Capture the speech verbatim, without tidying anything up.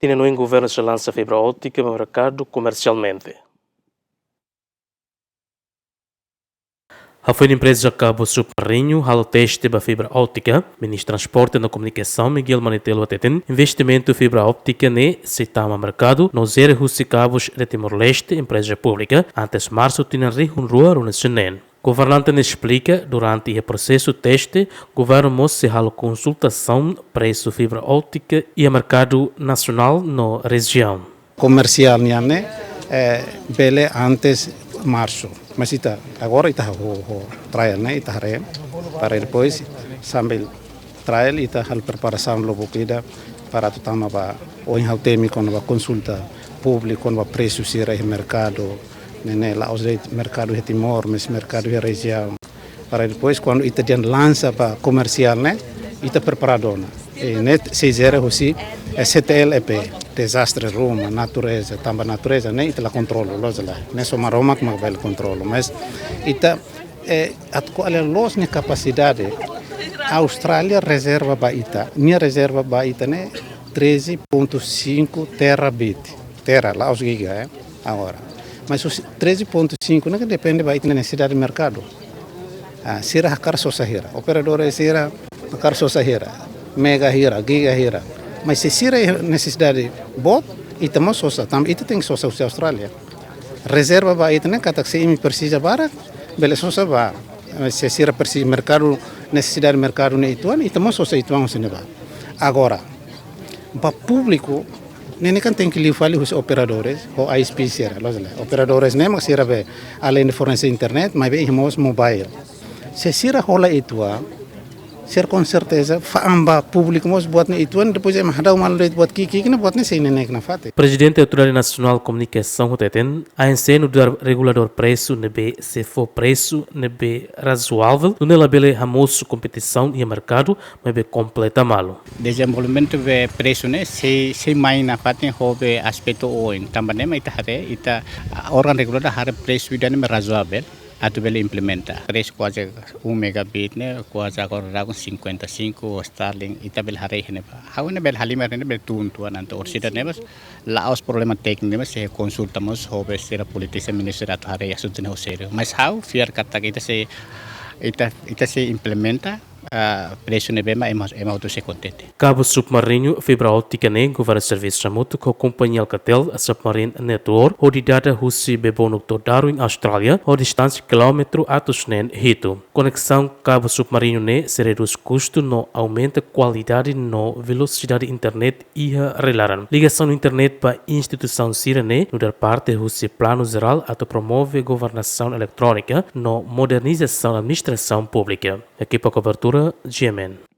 Tinan oin governu sei lansa fibra óptika ba merkadu komersialmente. Hafoin empreza kabu submariñu halo teste ba fibra óptika, Ministru Transporte no Komunikasaun Miguel Manetelu hateten, investimentu fibra óptika ne'e sei tama merkadu no jere husi kabus de Timor-Leste, empreza públika, antes marsu tinan rihun rua ruanulu-resin-neen. Governante ne'e esplika, durante iha prosesu teste, governu mós sei halo konsultasaun presu fibra óptika iha merkadu nasionál no rejiaun. Komersiál nian ne'e, eh, bele antes marsu. Mas ita, agora ita ho, ho trial ne'e, ita haree, para depois, sambil trial, ita halo preparasaun lubuk ida, para atu tama ba, ohin ha'u temi kona-ba konsulta públiku, kona-ba presu sira iha merkadu, ne'e, ne'e, la'ós de'it merkadu iha Timor, mas merkadu iha rejiaun. Para depois, kuandu ita dehan lansa ba komersiál ne'e, ita preparadu ona. I ne'e sei jere husi, eh, C T L E P, dezastre ruma, natureza, tanba natureza, ne'e ita la kontrola, loos ka lae. Ne'e só Maromak mak bele kontrola. Mas ita, eh, atu ko'alia loos nia kapasidade, Austrália rezerva ba ita, nia rezerva ba ita ne'e treze ponto cinco terabit. Tera, la'ós giga, eh. Agora. Mas husi treze ponto cinco ne'e ke depende ba ita-nia nesesidade merkadu. Ah, sira hakarak sosa hira. Operadór sira hakarak sosa hira. Mega hira, giga hira. Mas se sira iha nesesidade boot, ita mós sosa. Tanba ita tenke sosa husi Austrália. Rezerva ba ita ne'e katak se imi presiza barak, bele sosa ba. Mas se sira presiza merkadu, nesesidade merkadu ne'e uitoan, ita mós sosa uitoan husi ne'ebá. Agora, ba públiku, ne'e ne'e kan tenke liu fali husi operadores, ho I S P sira, loos ka lae. Operadores ne'e mak sira be, além de fornese internet, maibé iha mós mobile. Se sira hola uitoan, sira com certeza fa'an ba públiku mós buat ne'e uitoan, depois ema hadau malu de'it buat ki'ik-ki'ik ne'e, buat ne'e sei neineik nafatin. Prezidente Autoridade Nasionál Komunikasaun hateten, A N C nu'udar reguladór presu ne'ebé sei fó presu ne'ebé razoável, nune'e labele hamosu kompetisaun iha merkadu, maibé kompleta malu. Dezenvolvimentu be presu ne'e sei, sei mai nafatin ho be aspetu oin. Tanba ne'e mak ita haree, ita, ah, órgaun reguladór haree presu ida ne'ebé razoável atu bele implementa. Presu kuaze um megabit ne'e, kuaze agora dragon cinquenta e cinco, Starlink, ita bele haree iha ne'ebá. Ha'u ne'e bele halimar ne'e bele tun tuan ante orsida ne'e, mas la'ós problema tékniku, mas sei konsulta mós ho be sira politisian, ministru atu haree asuntu ne'e ho sériu. Mas ha'u fiar katak ita sei, ita, ita sei implementa, ah, presu ne'ebé mak ema, ema hotu sei kontente. Kabu submariñu fibra óptika ne'e governu servisu hamutuk ho kompañia Alcatel Submarine Network, hodi dada husi Bebonuk to'o Darwin, Austrália, ho distánsia kilómetru atus neen hitu. Koneksaun kabu submariñu ne'e sei redús kustu no aumenta kualidade no velosidade internet iha rai-laran. Ligasaun internet ba instituisaun sira-ne'e nu'udar parte husi planu jerál atu promove governasaun eletrónika no modernizasaun administrasaun públika. Ekipa kobertura, G M N.